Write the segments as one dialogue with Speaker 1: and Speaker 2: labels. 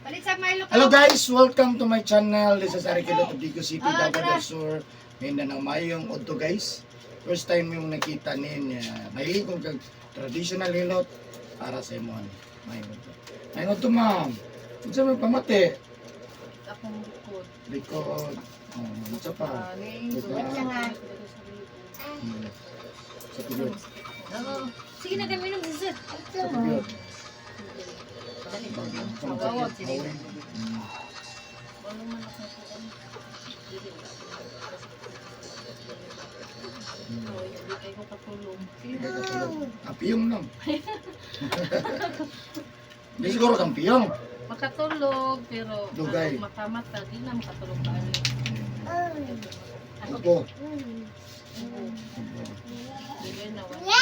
Speaker 1: Palit sa Milo.
Speaker 2: Hello guys, welcome to my channel. This is Ari Kilot of Digo City,
Speaker 1: Ah,
Speaker 2: Davao
Speaker 1: tara.
Speaker 2: del Sur, Mindanao. Mayong udto guys. First time yung nakita ninyo. Mahilig kong kag traditional hilot para sa imo ani. Mayong udto. Mayong udto, ma'am. Unsa may pamati?
Speaker 1: Akong likod.
Speaker 2: Likod. Oh, unsa pa?
Speaker 1: Wait lang ah.
Speaker 2: Sa tubig.
Speaker 1: Oo. Sige na kami nung dessert.
Speaker 2: Sa tubig. Sa
Speaker 1: Mawawag
Speaker 2: masakit.
Speaker 1: sila.
Speaker 2: Hindi ka katulog. Ah, piyong lang. Hindi siguro kang piyong.
Speaker 3: Makatulog, pero
Speaker 2: Dugay.
Speaker 3: ano, makamata, di na makatulog pa.
Speaker 2: Upo.
Speaker 3: Dili na, wala.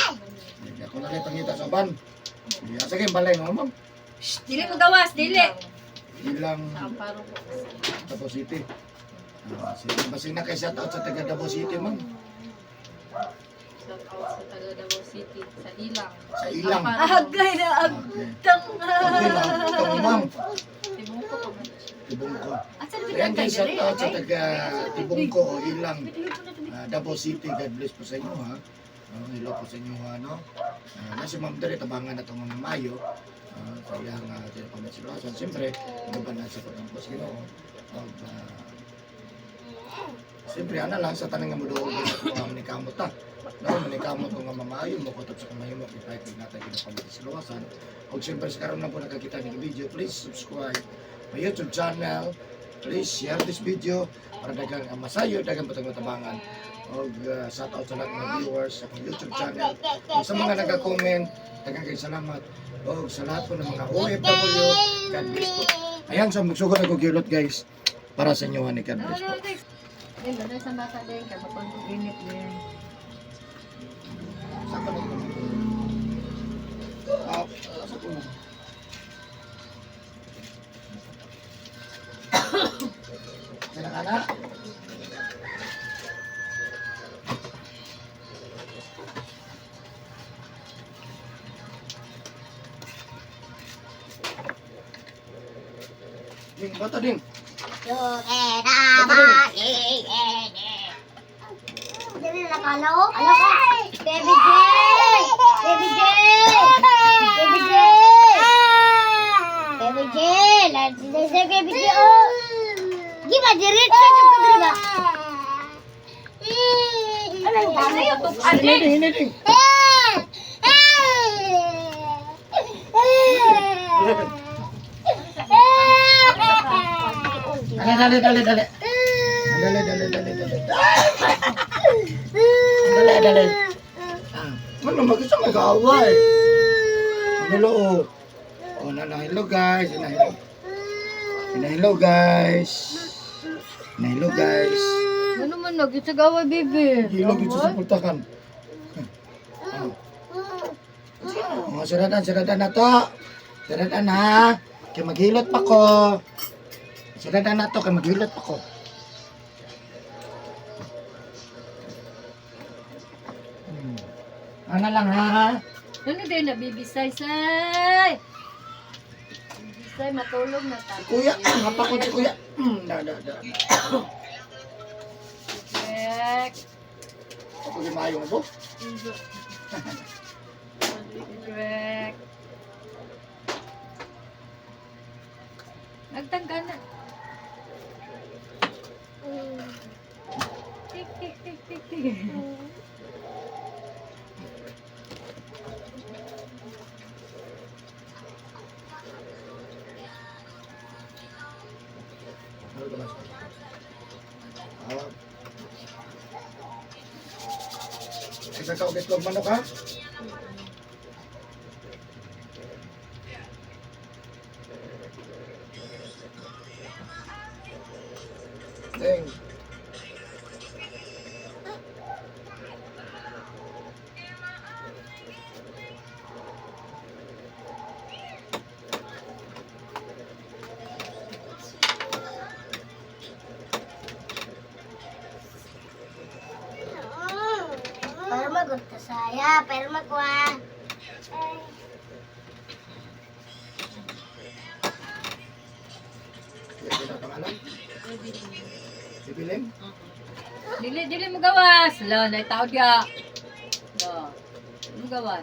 Speaker 2: Hindi ako na lang pangita sa ban. Hindi, asa kayong balay nga, ma'am?
Speaker 1: Shh, dili mo gawas, dili.
Speaker 2: Ilang
Speaker 3: Sa Amparo ko kasi.
Speaker 2: Davao City. Ah, sige, basta na kay shout out sa taga Davao City, ma'am.
Speaker 3: Shout out sa taga Davao City, sa Ilang.
Speaker 2: Sa Ilang.
Speaker 3: Amparo.
Speaker 1: Agay na
Speaker 2: Okay.
Speaker 1: agtang.
Speaker 2: Okay lang. Ikaw, ma'am.
Speaker 3: Tibungko pa man siya.
Speaker 2: Tibungko.
Speaker 1: Asa na
Speaker 2: Ayan guys, shout out sa taga Tibungko o Ilang. Ah, Davao City. God bless po sa inyo, ha. Hello po sa inyo, ha, no? Ah, nasa ma'am dere, tabangan na itong mga Mayo. Ah, sa iyang uh, pamasilasan. Siyempre, laban na sa pagkampos Ginoo. Og, siyempre, ana lang sa tanang nga muduol sa mga manikamot ta. No, manikamot ko nga mamayo mo kutob sa kamayo mo kay pag natay ginapamasilasan. Og siyempre sa karon na po nakakita ng video, please subscribe my YouTube channel. Please share this video para daghang ang masayo, daghang patang matabangan. Og shout out sa lahat ng viewers sa akong YouTube channel. Og sa mga nagka-comment, daghang kay salamat. Og sa lahat po ng mga OFW, God bless po. Ayan, so magsugod ako gilot guys para sa inyo ni God bless po.
Speaker 3: Din, ganun sa bata din, kaya mapag-init din.
Speaker 2: Saan ka na ito? Ah, sa ko na. Kaya na? Ding, bata ding.
Speaker 4: Dili na kalo? Ano ka? Baby J! Baby J! Baby J! Baby J! Let's say Baby J! Oh! Giba, diretso yung kudri ba? Ano yung dami?
Speaker 2: Hindi, ding, hindi, ding. Dali, dali, dali, dali. Dali, dali, dali, dali. Dali, dali. Ah, ano, mag-isa mag-aaway. Ano, oh. Oh, na, na, hello guys. Na, hello. Na, hello guys. Na, hello guys.
Speaker 3: Ano man, nag-isagawa, baby.
Speaker 2: Hilog ito sa pultakan. Oh, siradan, siradan na to. Siradan ha. Kaya maghilot pa ko. Siradan na to, kaya maghilot pa ko. Hmm. Ano lang ha?
Speaker 3: Ano din na, baby say, say? Baby say, matulog na tayo.
Speaker 2: Si kuya, hapakot si kuya. Da, da, da.
Speaker 3: Check.
Speaker 2: Ako si Mayong po.
Speaker 3: Check. Nagtangga na. Tik, tik, tik, tik, tik.
Speaker 2: Ano ba mas? Ah. Isa ka og itlog manok ha? Ding.
Speaker 4: Pero magunta saya, pero magwa.
Speaker 2: Sino pangalan? Bibilim?
Speaker 3: Dili, dili mo gawas. Lo, naitaod ya. Lo, mo gawas.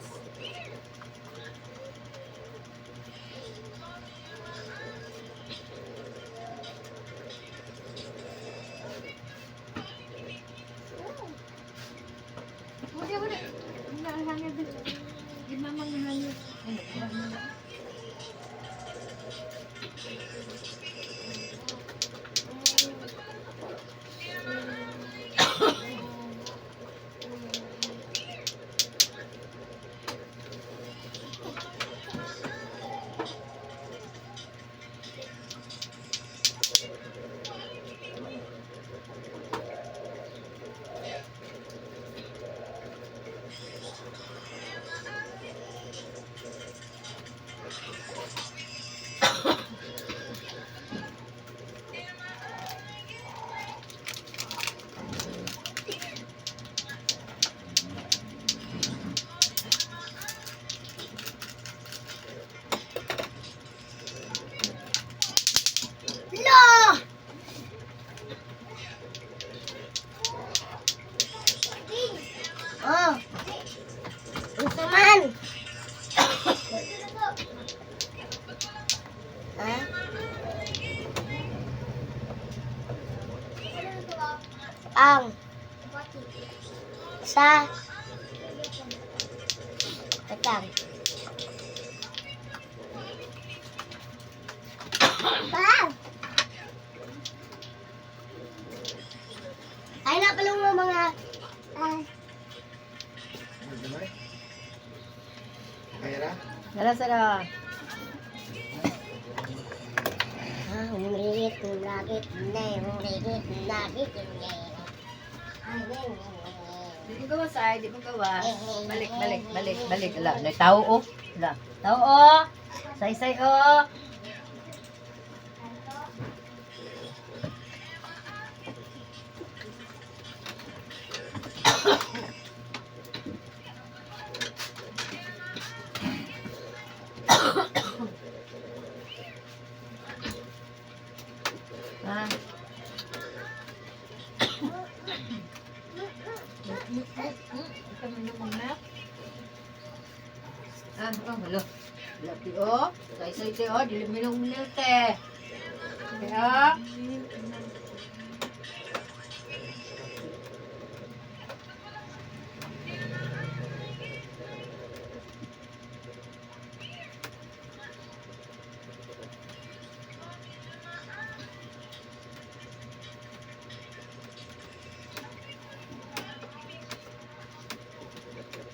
Speaker 3: Wala, wala. Wala, ang hangin din. Di mamang nahangin. Ano, wala na.
Speaker 4: Lo! Oh. Unsa man? Ha? Ang sa katang. Pa! Ay na pala mo mga ah,
Speaker 2: Ano Kaya
Speaker 3: Dala, sara.
Speaker 4: ah, umrigit, umragit, ne, umrigit, umragit, ne. Ay, ne, ne, ne.
Speaker 3: Di mo gawas ay, di mo gawas. Balik, balik, balik, balik. Ala, naitao oh. Ala, tao oh. Say-say oh. Ah. Ito mo yung mga. Ah, oh, hello. Hello, ti oh. Say-say ti oh, dili mo yung te. Ti oh.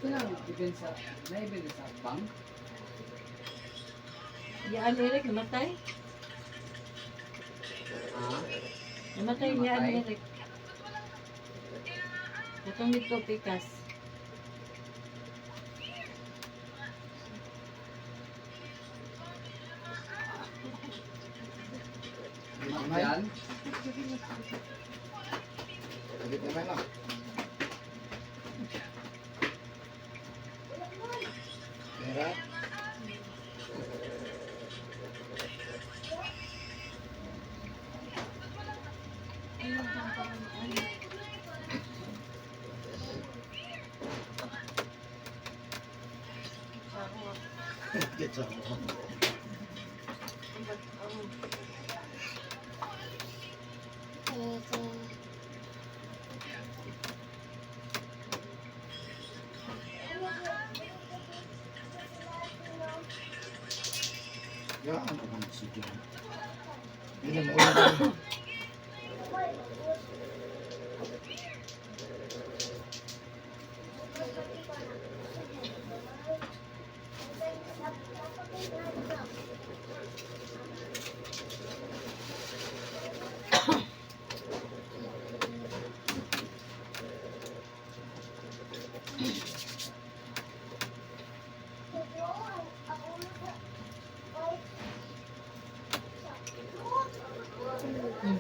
Speaker 5: Ito na, ibin sa, naibin sa bank.
Speaker 3: Yaan Eric, namatay.
Speaker 5: Ha?
Speaker 3: Namatay yaan
Speaker 5: Namatay?
Speaker 3: Eric. Katong dito pikas.
Speaker 2: Gamay.
Speaker 5: Yan.
Speaker 2: Agit gamay na. Pera. Get some. Ya, ano ba sige? Hindi mo ulit.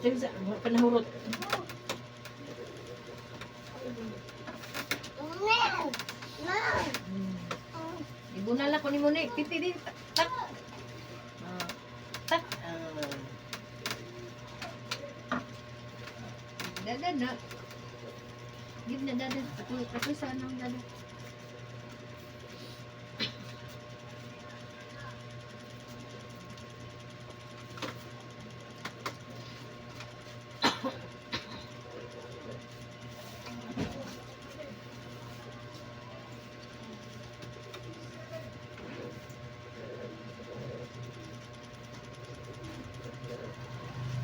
Speaker 3: Sa panahurot.
Speaker 4: Ne, ne.
Speaker 3: Ibuna lang ko ni Monique. Pipi, pipi. Tak. Ah. Tak. Ah.
Speaker 1: Dada na. Give na dada. Patuloy, patuloy sa anong dada.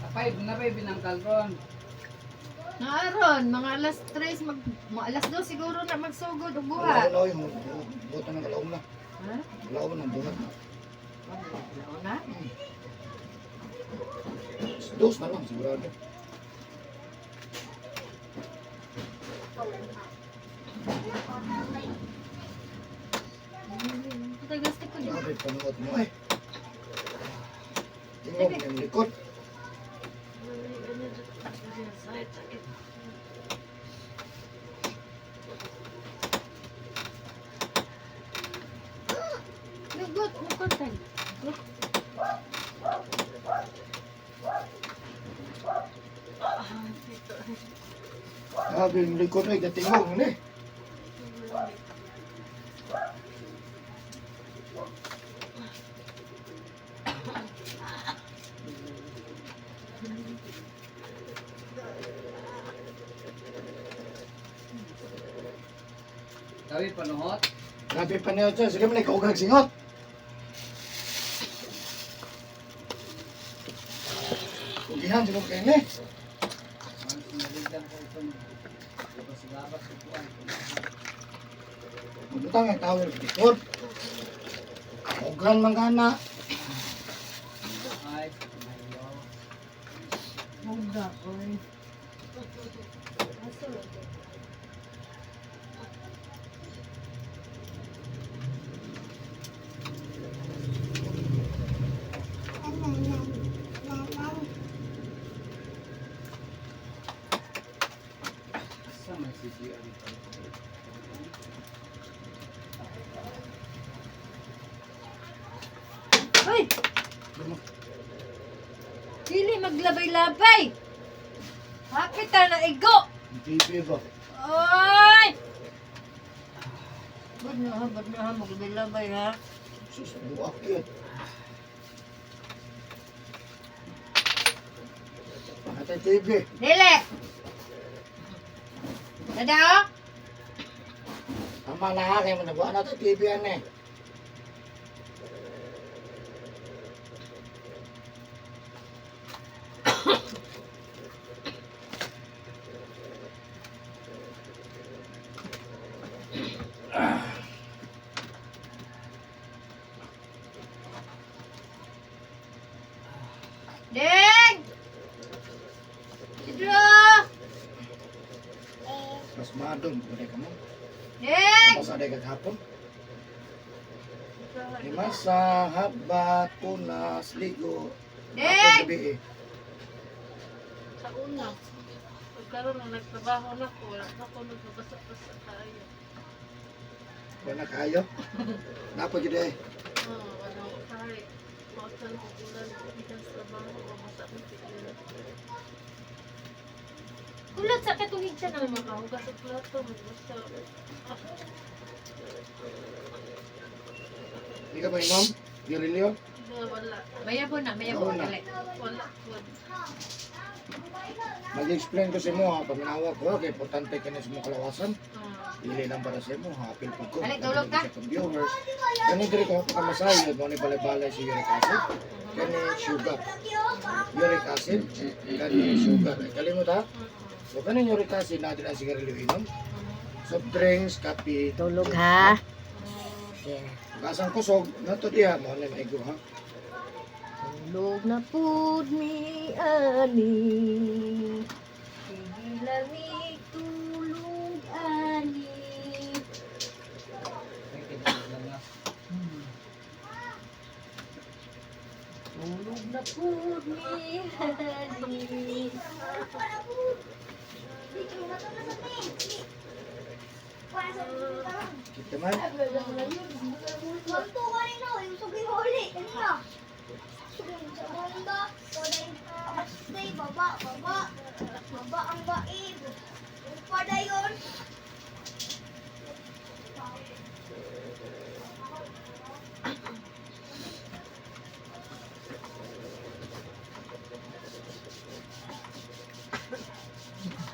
Speaker 5: Apay, napay binangkal ron.
Speaker 1: Naaron, mga alas 3, mga alas 2 siguro na magsugod og buhat.
Speaker 2: Wala yung buhat na ng kalaom na.
Speaker 1: Ha?
Speaker 2: Kalaom ng buhat.
Speaker 1: Wala na.
Speaker 2: Dos na lang sigurado.
Speaker 1: Patagas ko din.
Speaker 2: Grabe, panuot mo eh. Tingog yung likod.
Speaker 1: Lugot, lukot tayo. Lugot.
Speaker 2: Grabe yung likod eh, gatingog ni.
Speaker 5: Tawi panuhot.
Speaker 2: Grabe panuot siya. Sige mo na ikaw singot. Ugihan siguro kayo ni.
Speaker 5: Ang sinaligan ko ito. Labas-labas ko kuan.
Speaker 2: Magbutang ang tawel sa likod. Ugran man gana.
Speaker 5: Ay, mayo.
Speaker 1: Huga, oy.
Speaker 5: Asa may CCR dito?
Speaker 1: Hoy! Dili maglabay-labay. Hapit ta na igo.
Speaker 2: TV ba?
Speaker 1: Oy! Bad na ha, bad na ha, maglabay-labay ha.
Speaker 2: Sus, buak yun. Ate TV.
Speaker 1: Dili! Dada oh!
Speaker 2: Tama na ha, kaya mo nabuha natin TV yan eh.
Speaker 1: Deng! Sidro!
Speaker 2: Mas madong, wala ka mo.
Speaker 1: Deng!
Speaker 2: Mas aday kagapon. Limasa, habat, punas, ligo.
Speaker 1: Deng!
Speaker 2: Ako gabi eh.
Speaker 6: Sa una, pagkaroon na nagtrabaho na ko, wala na ko nagbabasa-basa kayo.
Speaker 2: Wala kayo. Napag yun eh.
Speaker 6: Oo, wala ko kahit. Mautan ko ulan, ikan sa trabaho, mabasa ko tigil.
Speaker 1: Kulat sa katungig siya
Speaker 6: Ano,
Speaker 1: ng
Speaker 6: makahugas sa plato, magbasa. Ah,
Speaker 2: Hindi ka ba inom? Girilyo?
Speaker 6: hindi, wala.
Speaker 1: Mayabo na, mayabo.
Speaker 2: Oo na.
Speaker 1: Dali.
Speaker 6: Wala ko.
Speaker 2: Mag-explain ko sa imo ha, paminawa ko ha, kay importante ka na sa mga kalawasan.
Speaker 6: Ah,
Speaker 2: Dili lang para sa imo, hapil po ko.
Speaker 1: Balik, tulog ka.
Speaker 2: Sa viewers. Kani diri ko pagkamasayod, mo ni balay-balay si uric acid. Kani sugar. Uric acid, kani sugar. Ay, kalimot ha? So kani uric acid na din ang sigarilyo inom. Soft drinks, kape.
Speaker 3: Tulog ha.
Speaker 2: Kasang kusog, nato diha mo ni maigo ha.
Speaker 3: Tulog na pud mi ani.
Speaker 1: Sige lamig, tulog, ani.
Speaker 5: Ay, kinahanglan na.
Speaker 3: Tulog na pud mi ani.
Speaker 2: Kita man.
Speaker 4: Magto ka rin ako, yung sugi huli. Kanina. Sugi sa banda, wala yung stay, baba, baba. Maba ang baib. Upa dayon.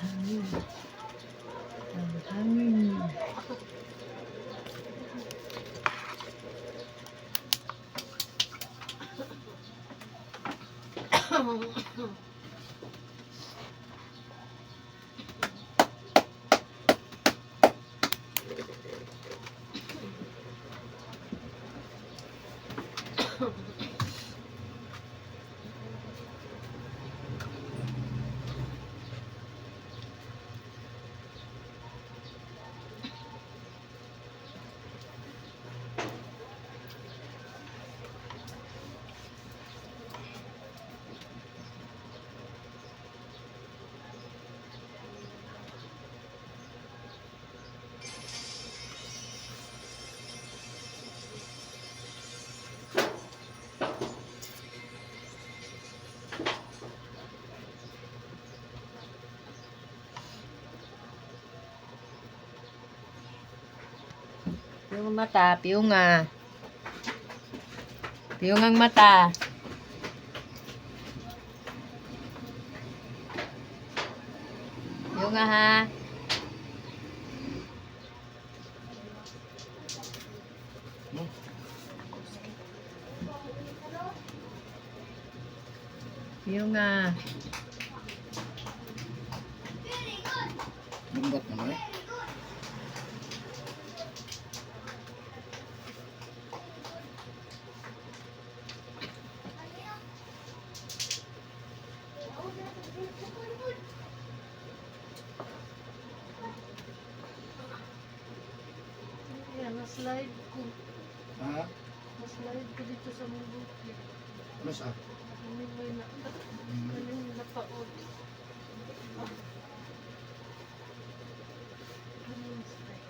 Speaker 1: Hangin. Ang hangin. Piyong mata, piyunga. Piyungang mata. Piyunga ha. Piyunga.
Speaker 2: Lumbat naman eh.
Speaker 6: Yan, na-slide ko.
Speaker 2: Ha?
Speaker 6: Na-slide ko dito sa mong bukid.
Speaker 2: Ano sa?
Speaker 6: Ano may na... Ano yung napaod? Ano yung slide?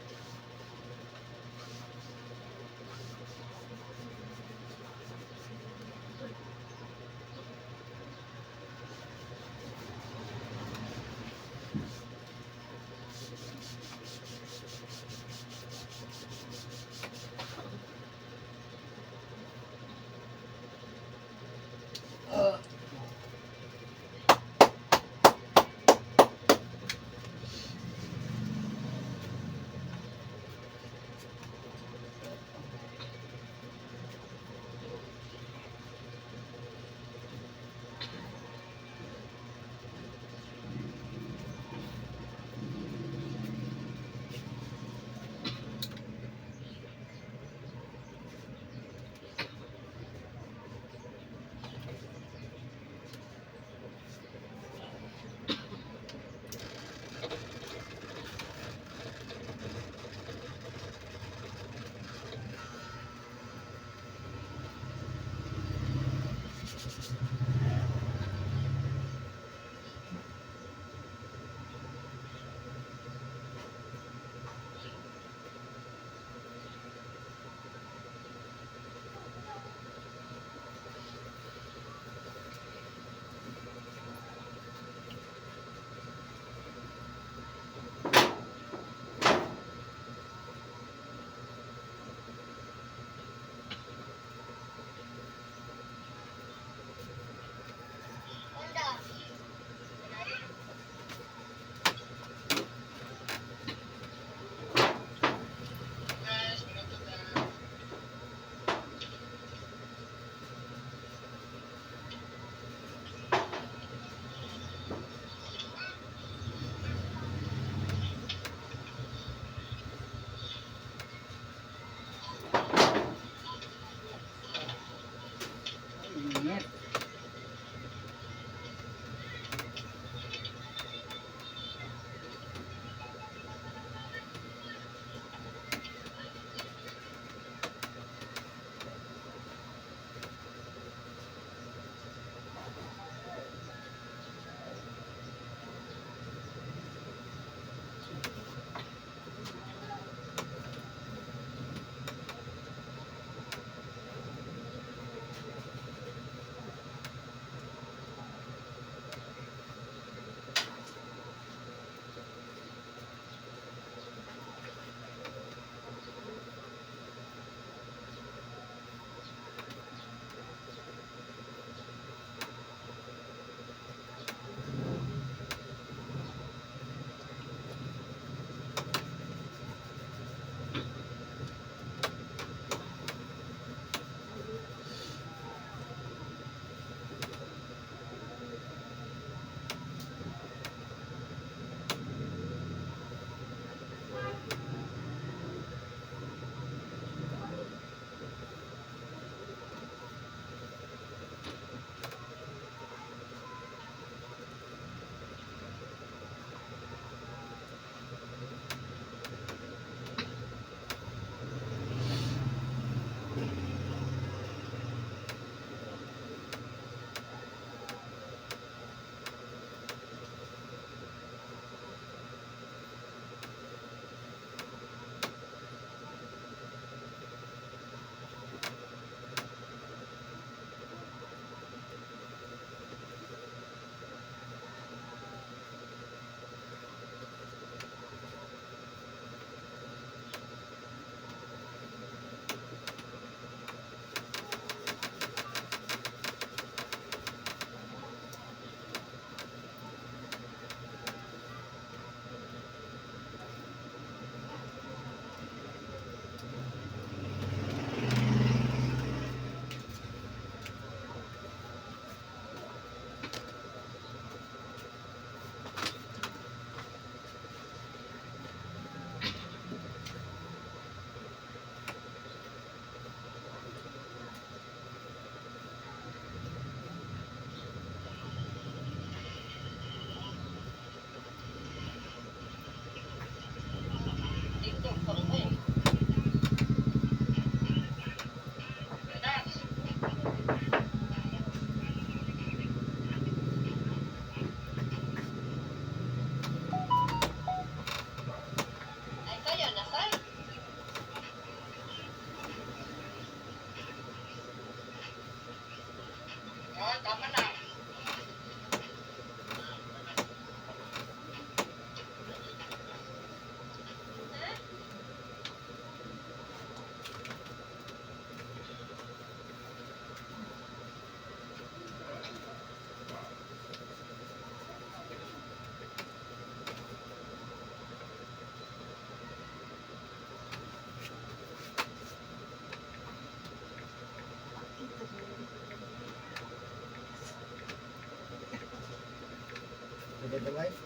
Speaker 2: Pwede ba life?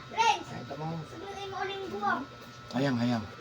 Speaker 4: Friends,
Speaker 2: Ay, tamo.
Speaker 4: sabihin mo uling buwang.
Speaker 2: Hayang, hayang.